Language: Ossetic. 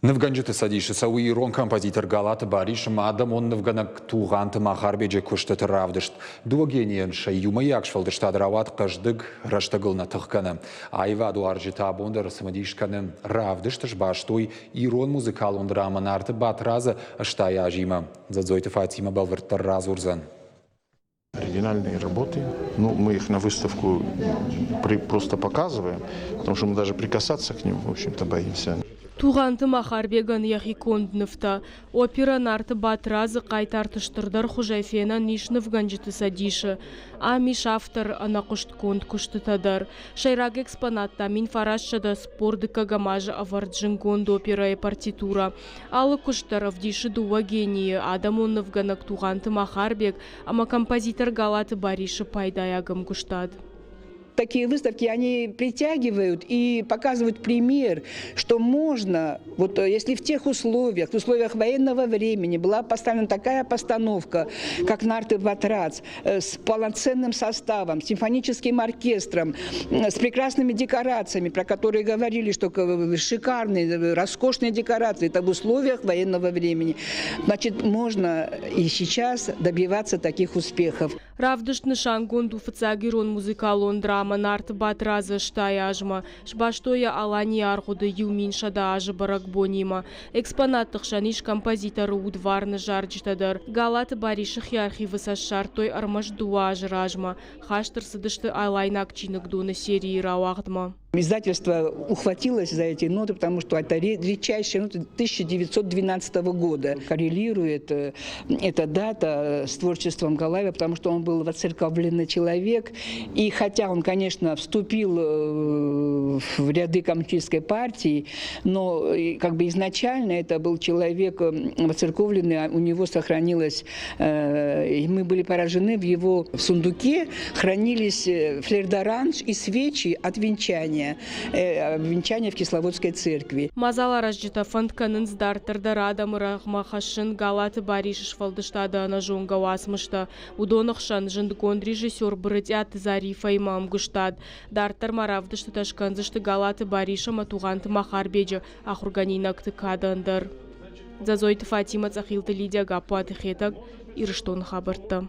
Нывгӕнджыты цӕдисы цӕуы ирон композитор Галаты Барис ӕмӕ адӕмон нывгӕнӕг Тугъанты Махарбеджы куыстыты равдыст. Дыууӕ генийӕн сӕ иумӕйаг сфӕлдыстад рауад хъӕздыг, рӕстӕгыл нӕ тых кӕны. Аивадуарзджытӕ абон дӕр цымыдис кӕны. Равдыст сбастой ирон музыкалон драмӕ Нарты Батрадзы 80 азимӕ. Дзӕдзойты Фатимӕ бӕлвырддӕр радзурдзӕн. Оригинальные работы. Ну, мы их на выставку просто показываем, потому что мы даже прикасаться к ним, в общем-то, боимся. Тугъанты Махарбегӕн йӕхи конд нывтӕ. Оперӕ Нарты Батрадзы хъайтарты стырдӕр хуызӕй фенӕн ис нывгӕнджыты цӕдисы. Ам ис авторы ӕнӕхъуыстгонд куыстытӕ дӕр. Сӕйраг экспонат та 1940 дыккӕгӕм азы ӕвӕрд зынгонд оперӕйы партитурӕ. Алы куыст дӕр ӕвдисы дыууӕ генийы, адӕмон нывгӕнӕг Тугъанты Махарбег ӕмӕ композитор Галаты Барисы пайдайаг ӕмгуыстад. Такие выставки, они притягивают и показывают пример, что можно, вот если в тех условиях, в условиях военного времени была поставлена такая постановка, как «Нарты Батрадз», с полноценным составом, симфоническим оркестром, с прекрасными декорациями, про которые говорили, что шикарные, роскошные декорации, это в условиях военного времени. Значит, можно и сейчас добиваться таких успехов. Равдыст нысангонд у фыццаг ирон музыкалон драмӕ Нарты Батрадзы 80 азмӕ. Сбастой йӕ Аланийы аргъуыды 1100 азы бӕрӕгбонимӕ. Экспонатты хсӕн ис композиторы удварны зарджытӕ дӕр. Галаты Барисы хи архивы сӕ ссардтой ӕрмӕст дыууӕ азы размӕ. Хаст ӕрцыдысты Алайнаг чиныгдоны серийы рауагъдмӕ. Издательство ухватилось за эти ноты, потому что это редчайшие ноты 1912 года. Коррелирует эта дата с творчеством Галаева, потому что он был воцерковленный человек. И хотя он, конечно, вступил в ряды коммунистической партии, но как бы изначально это был человек воцерковленный, у него сохранилось, и мы были поражены, в его сундуке хранились флердоранж и свечи от венчания, венчания в Кисловодской церкви. Мадзаларазджытӕ фӕнд кӕнынц дарддӕр дӕр адӕмы рӕгъмӕ хӕссын Галаты Барисы сфӕлдыстады ӕнӕзонгӕ уацмыстӕ. Уыдоны хсӕн зындгонд режиссер Брытъиаты Зарифӕимӕ ӕмгуыстад. Дарддӕр ма равдыстытӕ скӕндзысты Галаты Барис ӕмӕ Тугъанты Махарбеджы ахуыргӕнинӕгты кадӕн дӕр. Дзӕдзойты Фатимӕ, Цъӕхилты Лидия, Гаппуаты Хетӕг, Ирыстоны хабӕрттӕ.